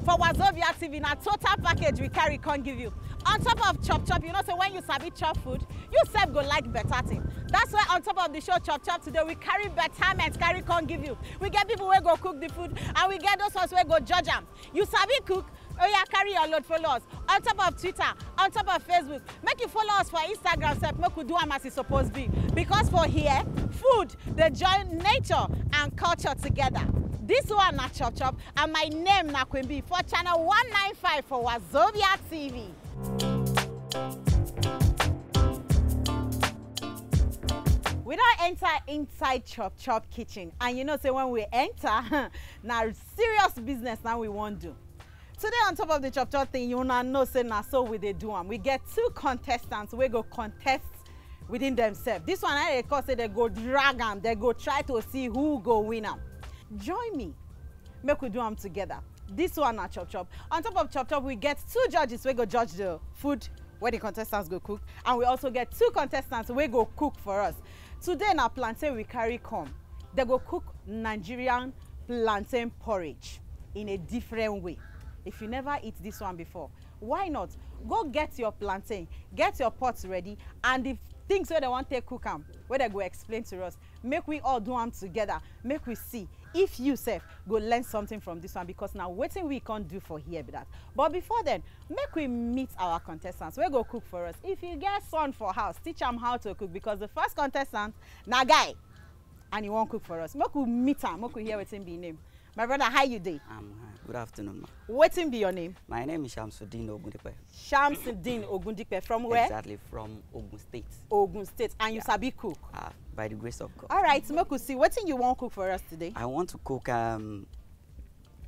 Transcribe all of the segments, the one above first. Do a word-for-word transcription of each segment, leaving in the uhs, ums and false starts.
For Wazobia T V, na total package we carry come give you. On top of chop chop, you know say when you sabi chop food, you sef go like better thing. That's why on top of the show chop chop today, we carry betterment carry come give you. We get people wey go cook the food, and we get those ones wey go judge am. You sabi cook? Oh yeah, carry your load, follow us on top of Twitter, on top of Facebook. Make you follow us for Instagram sef, make we do am as e suppose be. Because for here, food dey join nature and culture together. This one na chop chop, and my name na Queen Bee for channel one nine five for Wazobia T V. We don enter inside chop chop kitchen, and you know say when we enter, na serious business na we wan do. Today on top of the chop chop thing, you una know say na so we dey do am. We get two contestants wey go contest within themselves. This one, I dey call say they go drag am, they go try to see who go win am. Join me, make we do am together. This one na chop chop. On top of chop chop, we get two judges wey go judge the food wey the contestants go cook, and we also get two contestants wey go cook for us. Today na plantain we carry come. They go cook Nigerian plantain porridge in a different way. If you never eat this one before, why not go get your plantain, get your pots ready, and the things wey they wan take cook am, wey they go explain to us. Make we all do am together. Make we see if you sef go learn something from this one, because na wetin we come do for here be that. But before then, make we meet our contestants wey go cook for us. If you get son for house, teach am how to cook, because the first contestant na guy, and he wan cook for us. Make we meet am, make we hear wetin be him name. My brother, how you dey? Um, hi. Good afternoon, ma. Wetin be your name? My name is Shamsuddin Ogundipe. Shamsuddin Ogundipe. From where? Exactly, from Ogun State. Ogun State. And you Yeah. sabi cook? Ah, by the grace of God. All right, make we see wetin you wan cook for us today. I want to cook um,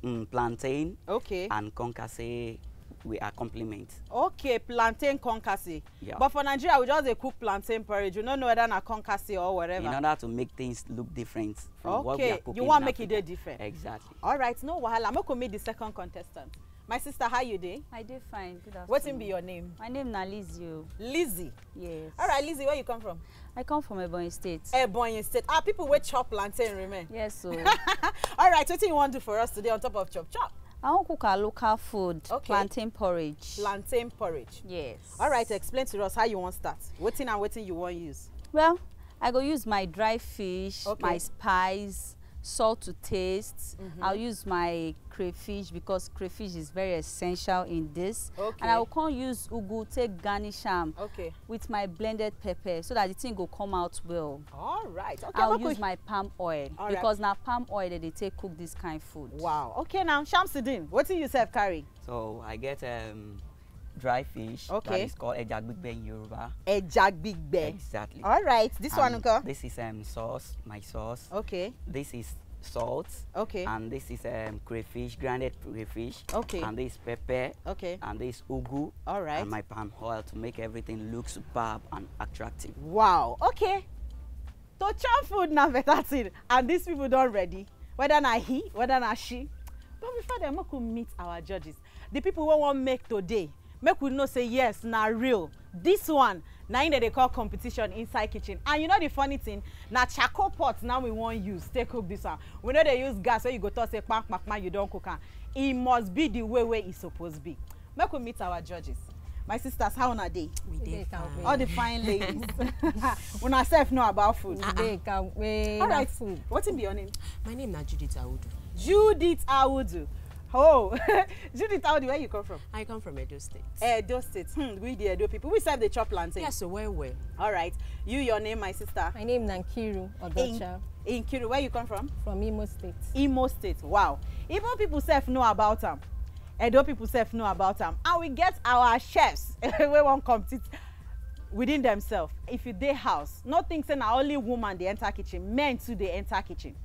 mm, plantain Okay. and concassé with accompaniment. Okay, plantain concassé. Yeah. But for Nigeria, we just dey cook plantain porridge. We no know whether na concassé or whatever. In order to make things look different from what we are Okay, cooking you wan in make e dey Africa. Different. Exactly. All right, no wahala. Make we meet the second contestant. My sister, how you dey? I dey fine. Good afternoon. Wetin be your name? My name na Lizzie o. Lizzie. Yes. All right, Lizzie, where you come from? I come from Ebonyi State. Ebonyi State. Ah, people wey chop plantain remain. Yes o. All right, wetin you wan do for us today on top of chop chop? I wan cook our local food, Okay. plantain porridge. Plantain porridge. Yes. All right, explain to us how you wan start. Wetin and wetin you wan use? Well, I go use my dry fish, Okay. My spice, salt to taste. Mhm. I'll use my crayfish because crayfish is very essential in this. Okay. And I will come use ugu, take garnish am Okay. With my blended pepper so that the thing go come out well. All right. Okay. I'll Make we- use my palm oil All right. Because na palm oil that they take cook this kind food. Wow. Okay now, Shamsuddin, wetin you sef carry? So I get um, dry fish Okay. That is called eja gbigbe in Yoruba. Eja gbigbe. Exactly. All right. This one And nko? This is um, sauce, my sauce. Okay. This is salt. Okay. And this is um, crayfish, grounded crayfish. Okay. And this pepper. Okay. And this ugu. All right. And my palm oil to make everything look superb and attractive. Wow. Okay. To chop food na better thing, and these people don ready. Whether na he, whether na she. But before dem, make we meet our judges. The people wey wan make today, make we know say yes, na real. This one, na im dem dey call competition inside kitchen. And you know the funny thing, na charcoal pot now we wan use take cook this one. We no dey use gas wey you go talk say kpam kpam kpam, you don cook am. E must be the way wey e suppose be. Make we meet our judges. My sisters, how una dey? We dey fine. All the fine ladies. Una sef know about food. We dey kampe. All Na right. Food. Wetin be your name? My name na Judith Audu. Judith Audu. Oh, Judith Audu, where you come from? I come from Edo State. Edo State. Hmm, we the Edo people. We serve the chop plantain. Yes, so well, well. All right. You, your name, my sister? My name na Nkiru Odocha. Nkiru, where you come from? From Imo State. Imo State. Wow. Even people sef know about am. Edo people sef know about am. And we get our chefs wey wan compete within themselves. If you dey house, no think say na only woman dey enter kitchen, men too dey enter kitchen.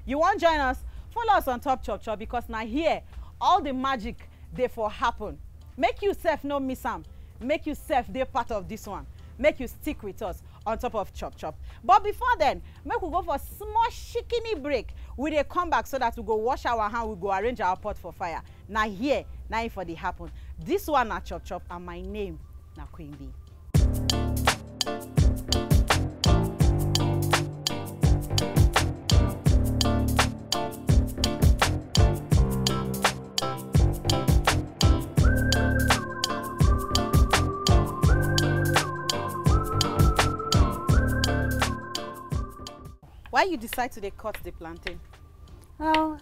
You wan join us? Follow us on top chop chop, because na here all the magic dey for happen. Make you sef no miss am. Make you sef dey part of this one. Make you stick with us on top of chop chop. But before then, make we go for small shikini break. We dey come back so that we go wash our hand, we go arrange our pot for fire. Na here na im for dey happen. This one na chop chop, and my name na Queen Bee. Why you decide to dey cut the plantain? Well,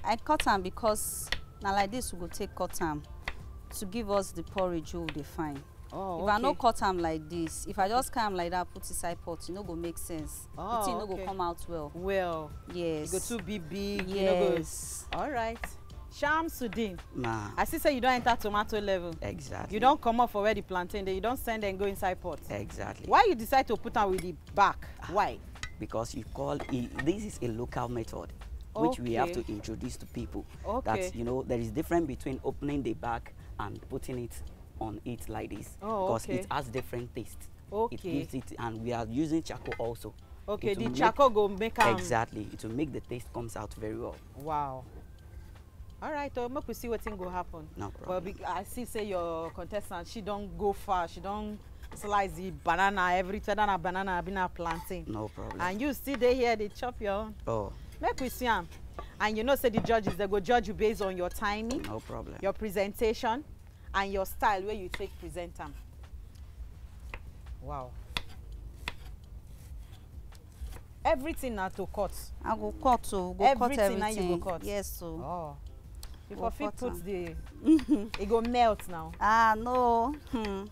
I cut am because na like this we go take cut am to give us the porridge wey we dey find. Oh, If I no okay. Cut am like this, if I just carry am like that put inside pot, e no go make sense. The Oh, thing no go okay. Come out well. Well, Yes. e go too be big. E no go. Yes. All right. Shamsudeen, Nah. I see say you don enter tomato level. Exactly. You don comot for where the plantain dey, you don send dem go inside pot. Exactly. Why you decide to put am with the back? Why? Because you call it, this is a local method which we have Okay. To introduce to people Okay. That, you know, there is difference between opening the back and putting it on it like this Oh, because okay. It has different taste. It Okay. Gives it, and we are using charcoal also. Okay, It the will make- charcoal go make am. Exactly, it will make the taste comes out very well. Wow. All right, oh, make we see wetin go happen. No But problem. be- I see say your contestant, she don go far. She don slice the banana, every whether na banana abi na plantain. No problem. And you still dey here, dey chop your own. Oh, Make we see am. And you know say the judges, they go judge you based on your timing, no problem. Your presentation, and your style wey you take present am. Wow. Everything na to cut. I go cut o, go Everything cut na everything. You go cut. Yes o. Oh. You Go for fit cut put am. The, e go melt now. Ah no. Hmm.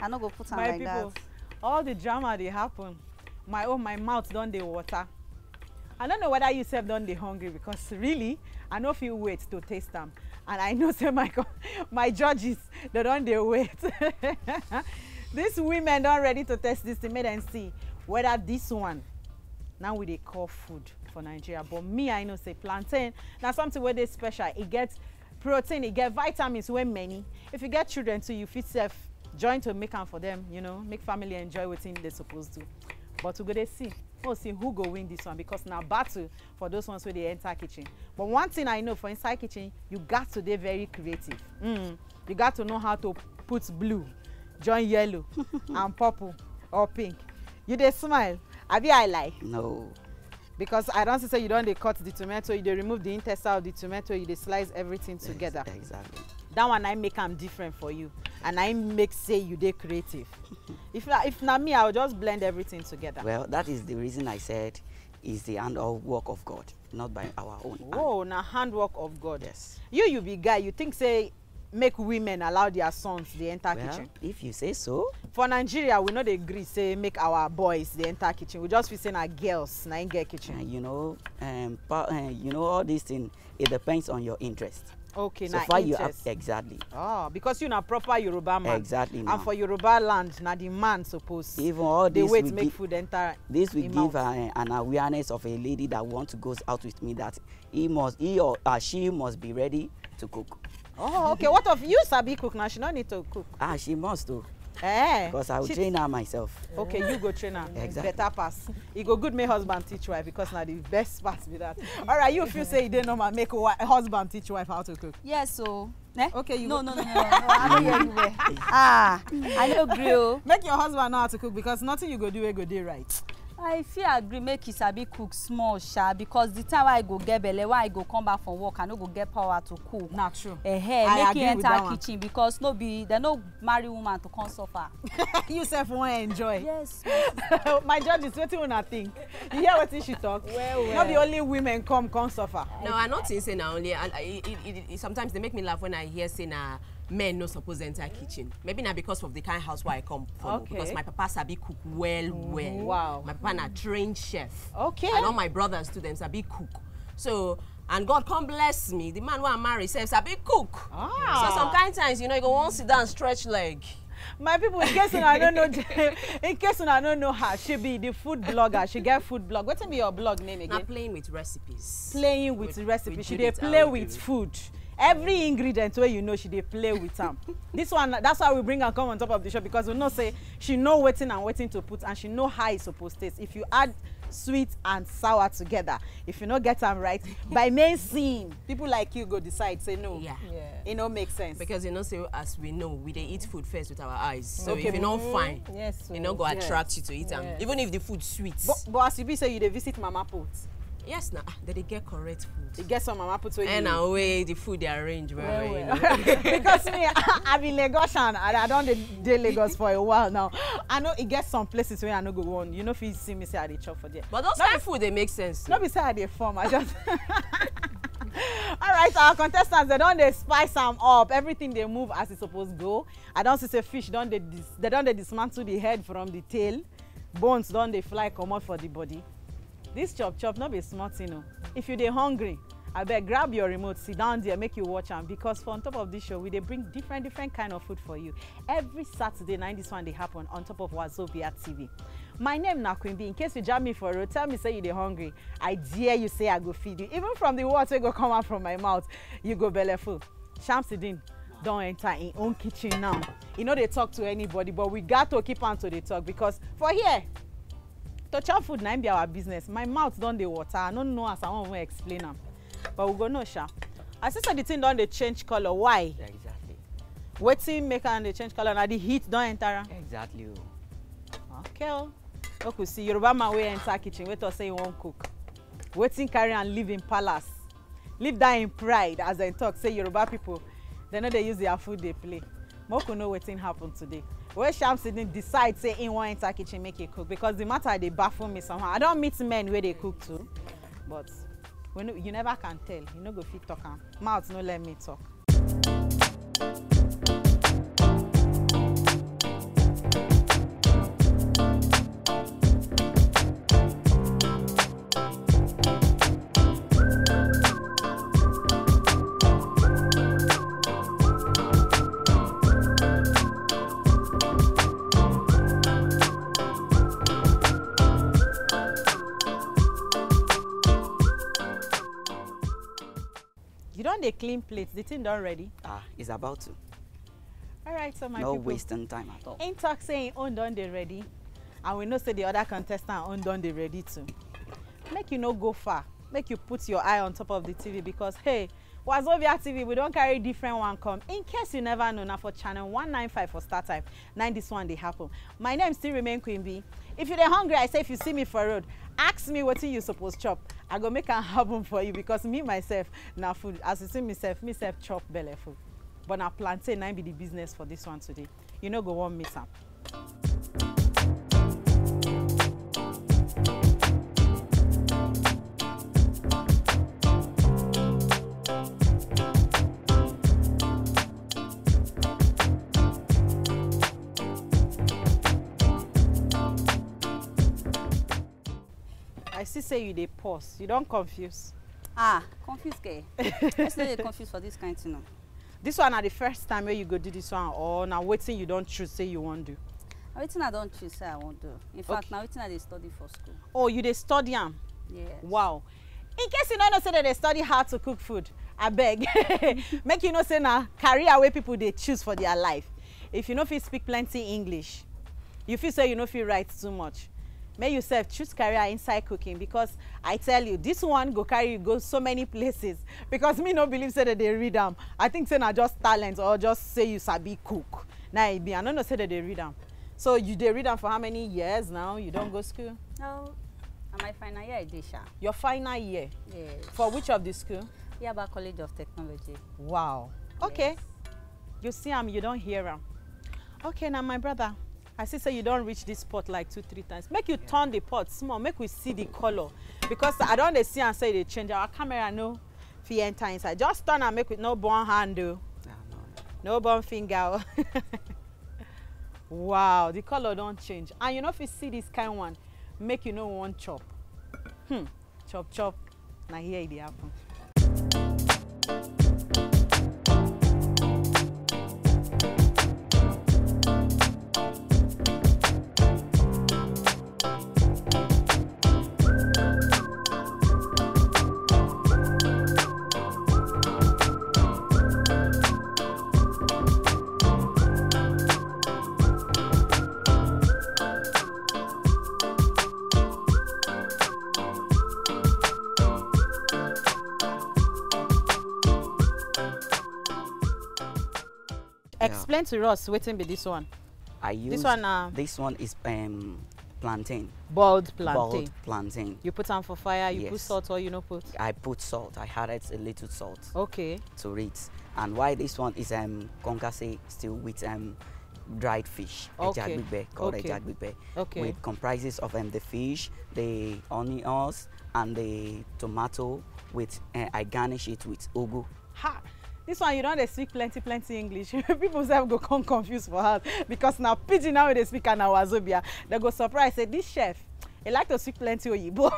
I no go put am My like people, that. All the drama dey happen. My own, my mouth don dey water. I don't know whether you sef don dey hungry because really, I no fit wait to taste am. And I know say my co- my judges, they don dey wait. These women don ready to test this thing, make dem see whether this one now we dey call food for Nigeria. But me, I know say plantain na something wey dey special. E get protein, e get vitamins wey many. If you get children too, you fit sef join to make am for them, you know, make family enjoy wetin they suppose do. But we go dey see, we'll see who go win this one because na battle for those ones wey dey enter kitchen. But one thing I know, for inside kitchen, you got to dey very creative. Mm. You got to know how to put blue, join yellow and purple or pink. You dey smile, abi I lie? No. Because I don see say you don dey cut the tomato, you dey remove the intestine of the tomato, you dey slice everything Ex- together. Exactly. That one na im make am different for you, and na im make say you dey creative. If na, if na me, I will just blend everything together. Well, that is the reason I said it's the handwork of God, not by our own. hand. Oh, na handwork of God. Yes. You, you be guy, you think say make women allow their sons dey enter Well, kitchen? If you say so. For Nigeria, we no dey gree say make our boys dey enter kitchen. We just feel say na girls na im get kitchen. Uh, you know, um, pa- uh, you know, all these things, it depends on your interest. Okay, So na far you interest. Have exactly. Oh, because you na proper Yoruba man. Exactly. And Now. For Yoruba land, na the man suppose. Even all Dey this wait we make give, food enter. This will Im give mouth. uh, an awareness of a lady that want to go out with me that he must, he or uh, she must be ready to cook. Oh, okay. What of you, sabi cook now? She no need to cook. Ah, she must too. Eh. Because I will She- train her myself. Okay, you go train her. Exactly. Better pass. E go good make husband teach wife because na the best part be that. All right, you feel say e dey normal make wi- husband teach wife how to cook. Yes o. Eh? Okay, you No, go- no, no, no, no. I no hear you well. Ah, I no gree o. Make your husband know how to cook because nothing you go do wey go dey right. I fit agree make he sabi cook small sha, because the time wey I go get belle, wey I go come back from work, I no go get power to cook. Na true. Ehe, I make agree he with enter that one. Kitchen because no be, dem no marry woman to come suffer. You sef wan enjoy. Yes. My judges, wetin una think? You hear wetin she talk? Well, No be only women come come suffer. No, I not think say na only. I, I, it, it, it, sometimes they make me laugh when I hear say na men no suppose enter kitchen. Maybe na because of the kind house where I come from. Okay. Because my papa sabi cook well, well. Wow. My papa na trained chef. Okay. And all my brothers too, dem sabi cook. So, and God come bless me. The man wey I marry sef sabi cook. Ah. So some kind times, you know, you go wan sit down, stretch leg. My people, in case una no know, in case una no know her, she be the food blogger. She get food blog. Wetin be your blog name Na again? Playing with recipes. Playing with With- recipe. with She Judith dey play Audu. With food. Every ingredient wey you know, she dey play with am. This one, that's why we bring am come on top of the show, because we know say she know wetin and wetin to put, and she know how e suppose taste. If you add sweet and sour together, if you no get am right, by main scene, people like you go decide say no. Yeah. E no make sense. Because you know, say as we know, we dey eat food first with our eyes. So Okay. If you no fine, Yes. e no go Yes. Attract you to eat am. Yes. Even if the food sweet. But, but as you be say you dey visit mama put. Yes, na, ah, they dey get correct food. You get some mama put where And you na way the food dey arrange well, Well, well, you well. know. Because me, I be Lagosian and I don dey dey Lagos for a while now. I know e get some places where I no go want. You know, if you see me say I dey chop for there. But those kind of food dey make sense. No be say I dey form. I just. All right, our contestants, they don dey spice am up. Everything dey move as e suppose go. I don see say fish don dey dis they don dey dismantle the head from the tail. Bones don dey fly comot for the body. This chop chop no be small thing o. If you dey hungry, abeg grab your remote, sit down there, make you watch am, because for on top of this show, we dey bring different different kind of food for you. Every Saturday na this one dey happen on top of Wazobia T V. My name na Queen B. In case you jam me for road, tell me say you dey hungry. I dare you say I go feed you. Even from the words wey go come out from my mouth, you go belleful. Shamsidin don enter im own kitchen now. E no dey talk to anybody, but we gat to keep am to dey talk, because for here, to chop food na im be our business. My mouth don dey water. I no know as I wan even explain am, but we go know sha. I see say the thing don dey change colour. Why? Exactly. Wetin make am dey change colour? Na the heat don enter am. Exactly. Oh. Okay o. Make we see Yoruba man wey enter kitchen, wey talk say he wan cook. Wetin carry am leave im palace? Leave that im pride, as dem talk say Yoruba people, dem no dey use their food dey play. Make we know wetin happen today. Wey Shamsidin decide say he wan enter kitchen make he cook, because the matter dey baffle me somehow. I don meet men wey dey cook too, but we no, you never can tell. You no go fit talk am. Mouth no let me talk. You don dey clean plate, the thing don ready? Ah, it's about to. Alright, so my No people. Wasting time at all. Im talk say im own don dey ready, and we know say the other contestant own don dey ready too. Make you no go far, make you put your eye on top of the T V, because hey, Wazobia T V, we don carry different one come. In case you never know, na for channel one nine five for start time na this one dey happen. My name still remain Queen B. If you dey hungry, I say if you see me for road, ask me wetin you suppose chop. I go make am happen for you, because me myself na food. As you see me sef, me sef chop belleful. But na plantain na im be the business for this one today. You no go wan miss am. I see say you dey pause. You don confuse. Ah, confuse ke. Person no dey confuse for this kind thing o. This one na the first time wey you go do this one, or na wetin you don choose say you wan do? Na wetin I don choose say I wan do. In fact, Okay. Na wetin I dey study for school. Oh, you dey study am? Yes. Wow. In case you no know say dem dey study how to cook food, abeg make you know say na career wey people dey choose for their life. If you no fit speak plenty English, you feel say you no fit write too much, make you sef choose career inside cooking, because I tell you, this one go carry you go so many places, because me no believe say dem dey read am. I think say na just talent, or just say you sabi cook. Na e be. I no know say dem dey read am. So you dey read am for how many years now? You don go school? No, na my final year I dey sha. Your final year? Yes. For which of the school? Yaba College of Technology. Wow. Okay. Yes. You see am, you don hear am. Okay, now my brother, I see say you don reach this pot like two, three times. Make you turn the pot small, make we see the color. Because I don dey see am say e dey change. Our camera no fit enter inside. Just turn am, make we no burn hand o. Ah, no. No burn finger o. Wow, the color don change. And you no fit see this kind one, make you no wan chop. Hmm. Chop chop. Na here e dey happen. Explain to us wetin be this one. I use This one na this one is um plantain. Boiled plantain. Boiled plantain. You put them for fire, you yes. put salt or you no put? I put salt. I added a little salt. Okay. To it. And why this one is um concassé still with um dried fish. Okay. Eja gbigbe, called okay. Eja gbigbe. Okay. With comprises of um, the fish, the onions, and the tomato with uh, I garnish it with ugu. Ha! This one you don't speak plenty plenty English. People say go come confused for us because now pidgin now they speak and our zobia. They go surprise say this chef, he like to speak plenty Oyibo.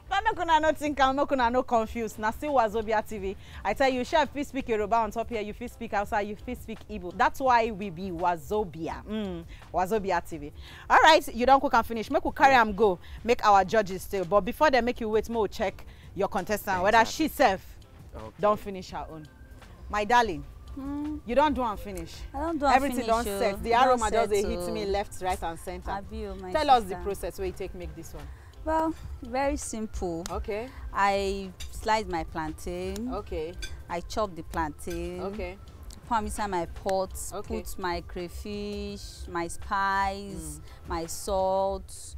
But make una no think am, make una no confuse. Na still Wazobia T V. I tell you, chef fit speak Yoruba on top here, you fit speak Hausa, you fit speak Igbo. That's why we be Wazobia. Mm, Wazobia T V. All right, you don't cook and finish. Make we carry am go. Make our judges still. But before they make you wait, make we check your contestant, whether she self don't finish her own. My darling, you don do am finish. I don do am finish o. Everything don set. The aroma just dey hit me left, right and center. Abi o, my sister. Tell us the process wey you take make this one. Well, very simple. Okay. I slice my plantain. Okay. I chop the plantain. Okay. Put am inside my pot. Okay. Put my crayfish, my spice, my salt,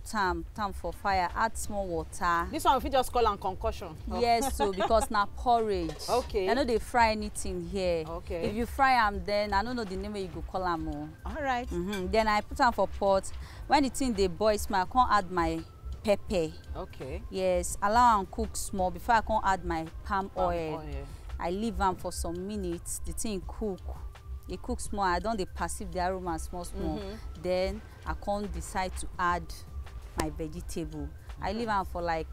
put am put am for fire, add small water. This one we fit just call am concussion. Yes o, because na porridge. Okay. I no dey fry anything here. Okay. If you fry am, then I no know the name wey you go call am o. All right. Mm-hmm. Then I put am for pot. When the thing dey boil small, I come add my pepper. Okay. Yes, allow am cook small before I come add my palm oil. Palm oil. I leave am for some minutes, the thing cook. E cook small, I don dey perceive the aroma small small. Mm-hmm. Then I come decide to add my vegetable. I leave am for like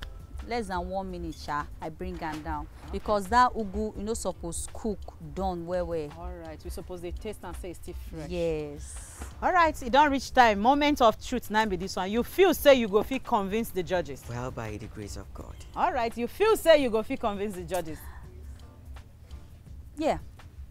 less than one minute sha, I bring am down. Okay. Because that ugu, you no suppose cook done well well. All right, we suppose dey taste and say e still fresh. Yes. All right, e don reach time. Moment of truth na be this one. You feel say you go fit convince the judges? Well, by the grace of God. All right, you feel say you go fit convince the judges? Yeah,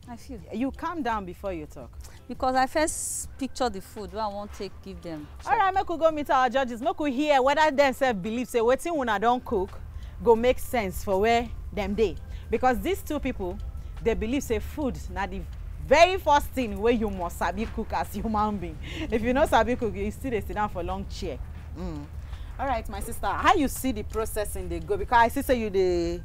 I feel. You calm down before you talk. Because I first picture the food wey I wan take give them. All right, make we go meet our judges. Make we hear whether dem sef believe say wetin una don cook go make sense for where dem dey. Because these two people, they believe say food na the very first thing wey you must sabi cook as human being. If you no sabi cook, you still dey sit down for long chair. Mm. All right, my sister, how you see the processing dey go? Because I see say you dey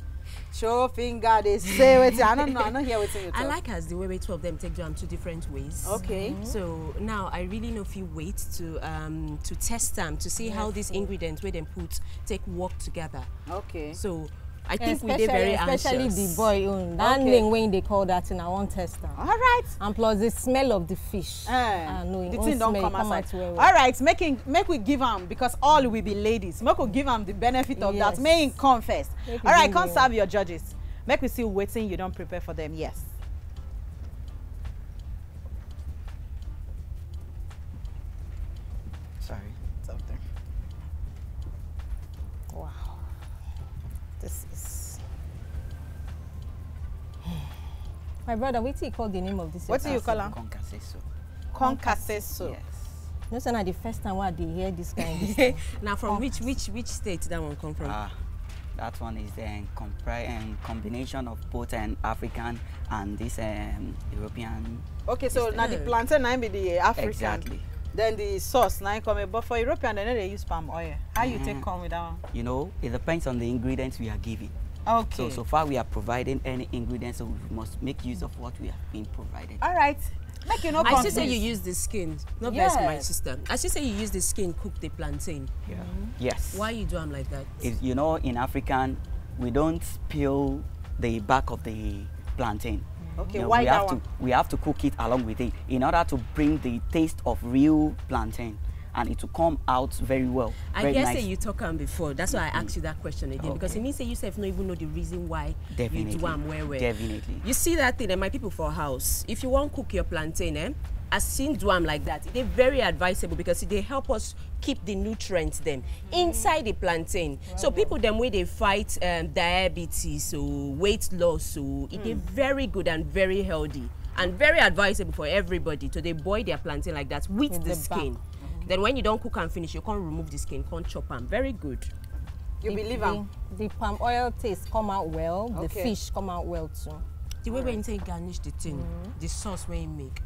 show finger, dey say wetin. I don't know, I don't hear wetin you talk. I like as the way wey two of them take do am two different ways. Okay. Mm-hmm. So now I really no fit wait to um to test am to see how these ingredients wey dem put take work together. Okay. So I think we dey very anxious. Especially the boy own. That name wey they call that thing, I wan test am. All right. And plus the smell of the fish. Eh, the thing don come outside. Well well. All right, make him, make we give am, because all we be ladies. Make we give am the benefit of that. Yes. Make him come first. All right, come serve your judges. Make we see wetin you don prepare for them. Yes. Sorry, something. Wow. This is. My brother, wetin you call the name of this? What do you call am? Concassé soup. Concassé soup. Yes. No, sir, na the first time wey I dey hear this kind of thing. Now, from which which which state that one come from? Ah, that one is a compri- um, combination of both an African and this um, European. Okay, so now the plantain na be the African. Exactly. Then the sauce na come, but for European they no dey use palm oil. How you take come with that one? You know, it depends on the ingredients we are giving. Okay. So so far we are providing any ingredients, so we must make use of what we have been provided. All right. Make you no. I see say you use the skin. No vex, my sister. I see say you use the skin cook the plantain. Yeah. Yes. Why you do am like that? Is, you know, in African, we don't peel the back of the plantain. Okay, why that one? We have to we have to cook it along with it in order to bring the taste of real plantain, and it will come out very well. I guess say you talk am before. That's why I asked you that question again, because it means say you sef no even know the reason why you do am well well. Definitely. You see that thing, eh, my people for house. If you wan cook your plantain, eh, as seen do am like that, e dey very advisable because e dey help us keep the nutrients dem inside the plantain. So people dem wey dey fight um, diabetes, so weight loss, so e dey very good and very healthy and very advisable for everybody to dey boil their plantain like that with the skin. Then when you don cook am finish, you come remove the skin, come chop am. Very good. You believe am? The palm oil taste come out well, the fish come out well too. The way wey him take garnish the thing, the sauce wey him make.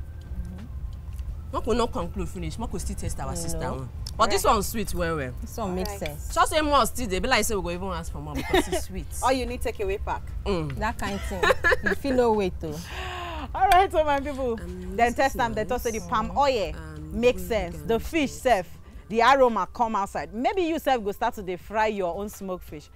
Make we no conclude finish, make we still taste our sister own. But this one sweet well well. This one makes sense. Just say more still, they be like say we go even ask for more because it's sweet. All you need take away pack. Mm. That kind thing. You feel no weight though. All right, so my people, then test them. They talk say the palm oil makes sense. The fish self, the aroma come outside. Maybe you self go start to dey fry your own smoked fish.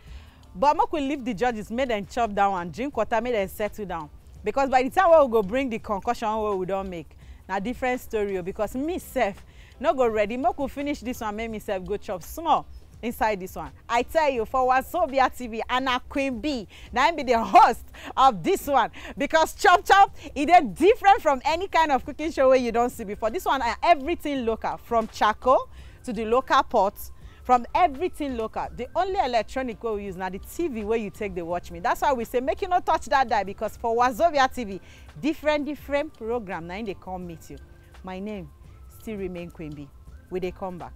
But make we leave the judges, make them chop down and drink water, make them settle down. Because by the time we go bring the concussion wey we don make, na different story o. Because me self no go ready. Make we finish this one, make me self go chop small inside this one. I tell you, for Wazobia T V, and na Queen B, na im be the host of this one. Because chop chop, e dey different from any kind of cooking show wey you don see before. This one na everything local, from charcoal to the local pot, from everything local. The only electronic wey we use na the T V wey you take dey watch me. That's why we say make you no touch that die, because for Wazobia T V, different different program na im dey come meet you. My name still remain Queen B. We dey come back.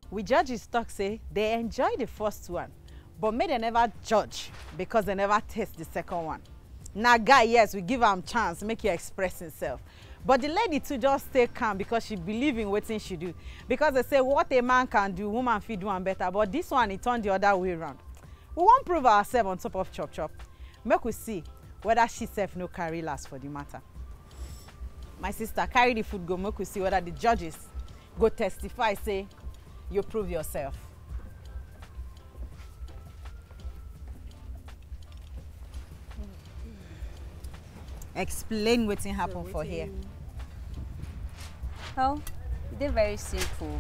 We judges talk say they enjoy the first one, but make they never judge because they never taste the second one. Na guy, yes, we give am chance make he express himself. But the lady too just stay calm because she believe in wetin she do. Because they say what a man can do, woman fit do am better. But this one, e turn the other way round. We wan prove ourselves on top of chop chop. Make we see whether she sef no carry last for the matter. My sister, carry the food go, make we see whether the judges go testify say you prove yourself. Explain wetin happen for here. Well, e dey very simple.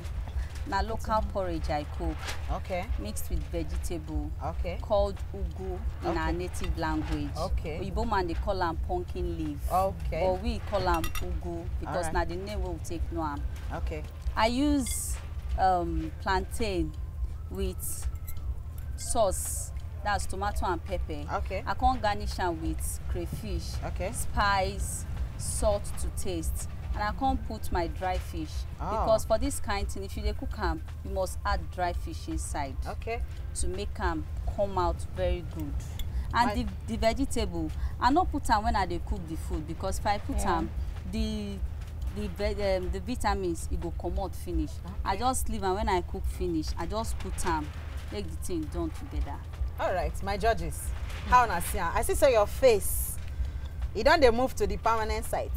Na local porridge I cook, okay, mixed with vegetable, okay, called ugu in our, okay, native language. Okay. Oyibo man dey call am pumpkin leaf. Okay. But we call am ugu because, alright, na the name wey we take know am. Okay. I use um, plantain with sauce, that's tomato and pepper. Okay. I come garnish am with crayfish, okay, spice, salt to taste, and I come put my dry fish. Oh. Because for this kind thing, if you dey cook am, you must add dry fish inside. Okay. To make am come out very good. And my the, the vegetable, I no put am when I dey cook the food, because if I put, yeah, am, the the ve- um, the vitamins, e go comot finish. I, okay, just leave am. When I cook finish, I just put am, make the thing done together. All right, my judges, how una see am? I see say your face, e don dey move to the permanent site.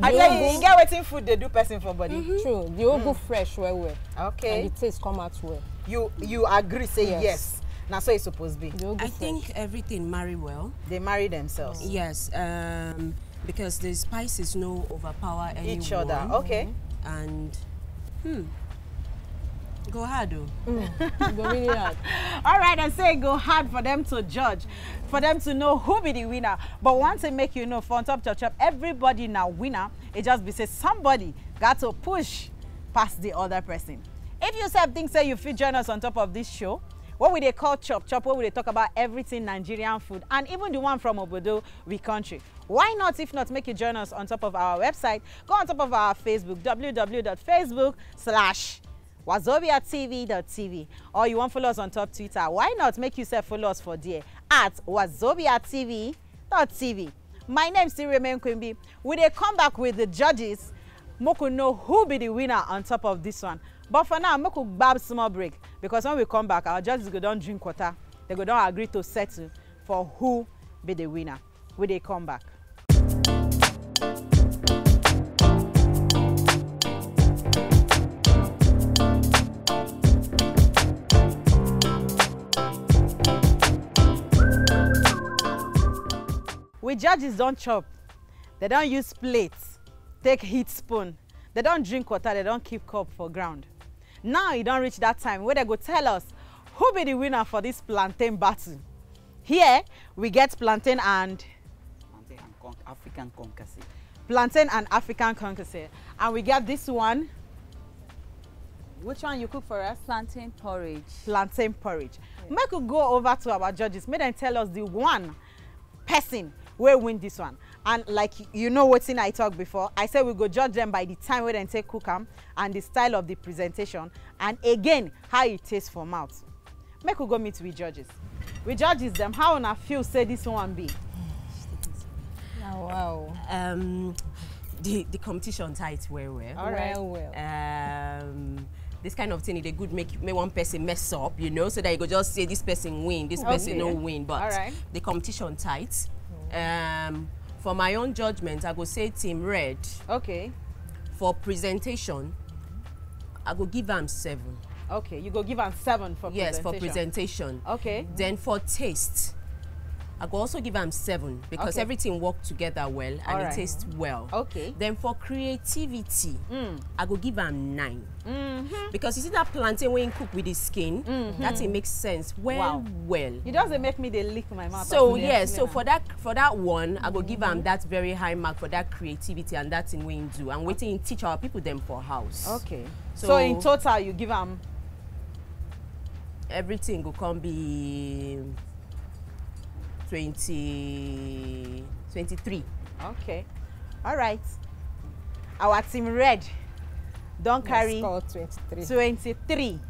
I tell you, e get wetin food dey do person for body. Mm-hmm. True, the ugu, mm, fresh well well. Okay. And the taste come out well. You you agree say, yes, yes. Na so e suppose be. The ugu, I fresh, think everything marry well. They marry themselves. Yes, um, because the spices no overpower each other. Anyone. Okay. And hmm, go hard o. Mm, go really hard. All right, I say go hard for them to judge, for them to know who be the winner. But one thing make you know, for on top chop chop, everybody na winner. It just be say somebody got to push past the other person. If you sef think say you fit join us on top of this show, what we dey call chop chop, where we dey talk about everything Nigerian food and even the one from obodo we country. Why not, if not, make you join us on top of our website, go on top of our Facebook, www.facebook/wazobiatv.tv, or you wan follow us on top Twitter. Why not make you sef follow us for there at wazobiatv.tv. My name still remain Queen B. We dey come back with the judges. Make we know who be the winner on top of this one. But for now, make we gbab small break, because when we come back, our judges go don drink water. They go don agree to settle for who be the winner. We dey come back. We judges don chop. They don use plate, take heat spoon. They don drink water, they don keep cup for ground. Now e don reach that time wey they go tell us who be the winner for this plantain battle. Here, we get plantain and plantain and con- African concassé. Plantain and African concassé. And we get this one. Which one you cook for us? Plantain porridge. Plantain porridge. Yeah. Make we go over to our judges. Make them tell us the one person wey win this one. And like you know wetin I talk before, I say we go judge them by the time wey dem take cook am and the style of the presentation, and again, how e taste for mouth. Make we go meet with judges. With judges dem, how una feel say this one be? Wow. Um, the the competition tight well well. All right. Well well. Um, this kind of thing, they good make make one person mess up, you know, so that you go just say this person win, this person okay. No win, but all right. The competition tight. Mm. Um, for my own judgment, I go say Team Red. Okay. For presentation, I go give am seven. Okay, you go give am seven for yes, presentation. Yes, for presentation. Okay. Then for taste, I go also give am seven because okay. Everything work together well and right. It tastes well. Okay. Then for creativity, mm. I go give am nine. Mm-hmm. Because you see that plantain when you cook with the skin, mm-hmm. That it makes sense well, wow. Well. You just make me dey lick my mouth. So yes, yeah, so for that for that one, mm-hmm. I go give am that very high mark for that creativity and that thing we do and waiting teach our people them for house. Okay. So, so in total, you give am everything go come be twenty twenty-three. Okay. All right. Our team red don carry twenty-three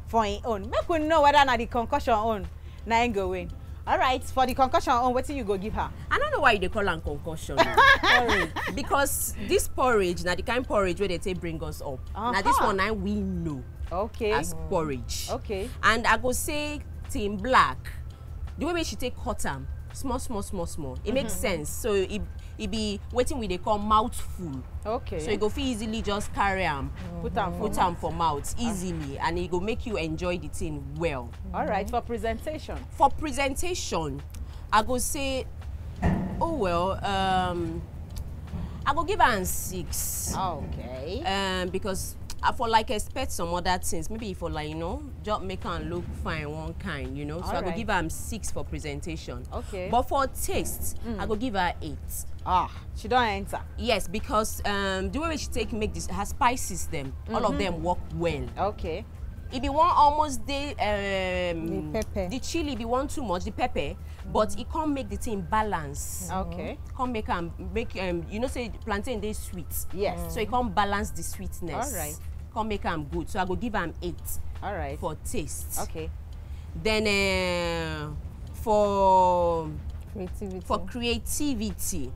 for im own. Make we know whether na the concussion own na im go win. All right, for the concussion own, wetin you go give her? I don't know why you dey call am concussion. Porridge. Because this porridge na the kind porridge wey dey take bring us up. Uh-huh. Na this one na we know. Okay. As porridge. Okay. And I go say Team Black, the way wey she take cut am small small small small, e make mm-hmm. Sense. So e e be wetin we dey call mouthful. Okay. So you go fit easily just carry am, mm-hmm. Put am for mouth easily, and e go make you enjoy the thing well. All right. Mm-hmm. For presentation. For presentation, I go say, oh well, um, I go give am six. Okay. Um, because I for like expect some other things. Maybe for like you know, just make am look fine, one kind, you know. So all I go right. Give am six for presentation. Okay. But for taste, mm. I go give her eight. Ah, she don't enter. Yes, because um, the way she take make this her spices them, mm-hmm. All of them work well. Okay. If you want almost the um, the, the chili, if you want too much, the pepper, but it can't make the thing balance. Okay. Can't make am make um you know say plantain dey sweet. Yes. So it can't balance the sweetness. All right. Can't make am good. So I go give am eight. All right. For taste. Okay. Then uh, for creativity. For creativity.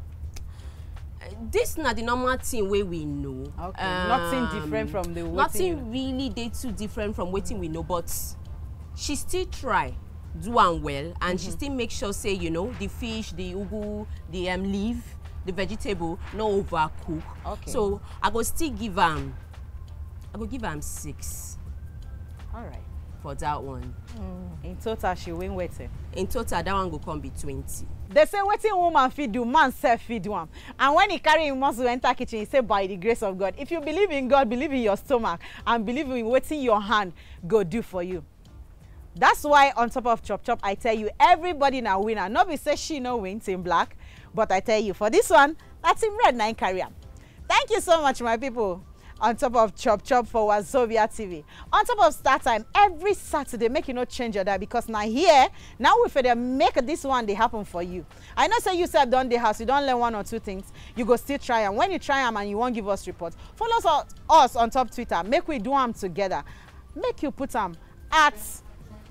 This na the normal thing wey we know. Okay. Um, nothing different from the nothing really dey too different from wetin we know, but she still try do am well and mm -hmm. She still make sure say you know the fish, the ugu, the um, leaf, the vegetable no overcook. Okay. So I go still give am I go give am six. All right. For that one. Mm. In total she win wetin? In total that one go come be twenty. They say wetin woman fit do, man sef fit do am. And when he carry him muscle enter kitchen, he say by the grace of God. If you believe in God, believe in your stomach and believe in wetin your hand go do for you. That's why on top of chop chop I tell you everybody na winner. No be say she no win Team Black, but I tell you for this one, na Team Red na im carry am. Thank you so much my people. On top of chop chop for Wazobia T V. On top of start time every Saturday, make you no change your dial because na here now we for dey make this one dey happen for you. I know say you sef don dey house, you don learn one or two things, you go still try am. When you try am and you wan give us report, follow us, us on top Twitter, make we do am together. Make you put am at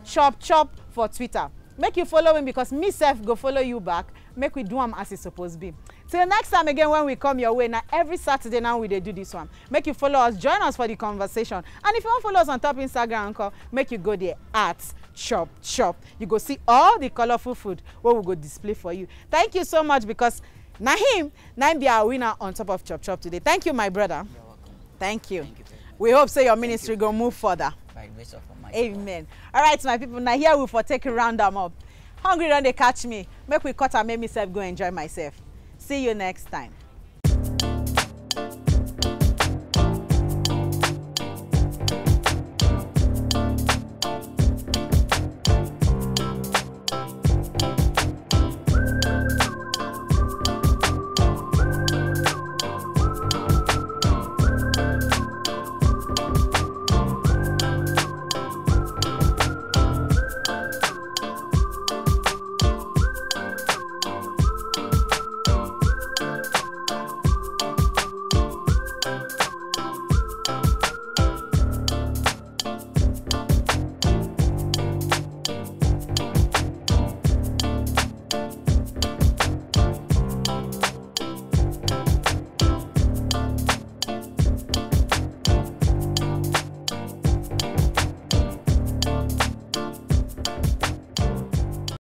chop chop for Twitter. Make you follow me because me sef go follow you back. Make we do am as e suppose be. Till next time again when we come your way, na every Saturday now we dey do this one. Make you follow us, join us for the conversation. And if you wan follow us on top Instagram nko, make you go there at chop chop. You go see all the colorful food wey we go display for you. Thank you so much because na him na him be our winner on top of chop chop today. Thank you my brother. You're welcome. Thank you. Thank you very much. We hope say your ministry go move further. By the grace of Almighty God. Amen. All right my people, na here we for take round am up. Hungry don dey catch me. Make we cut am make me sef go enjoy myself. See you next time.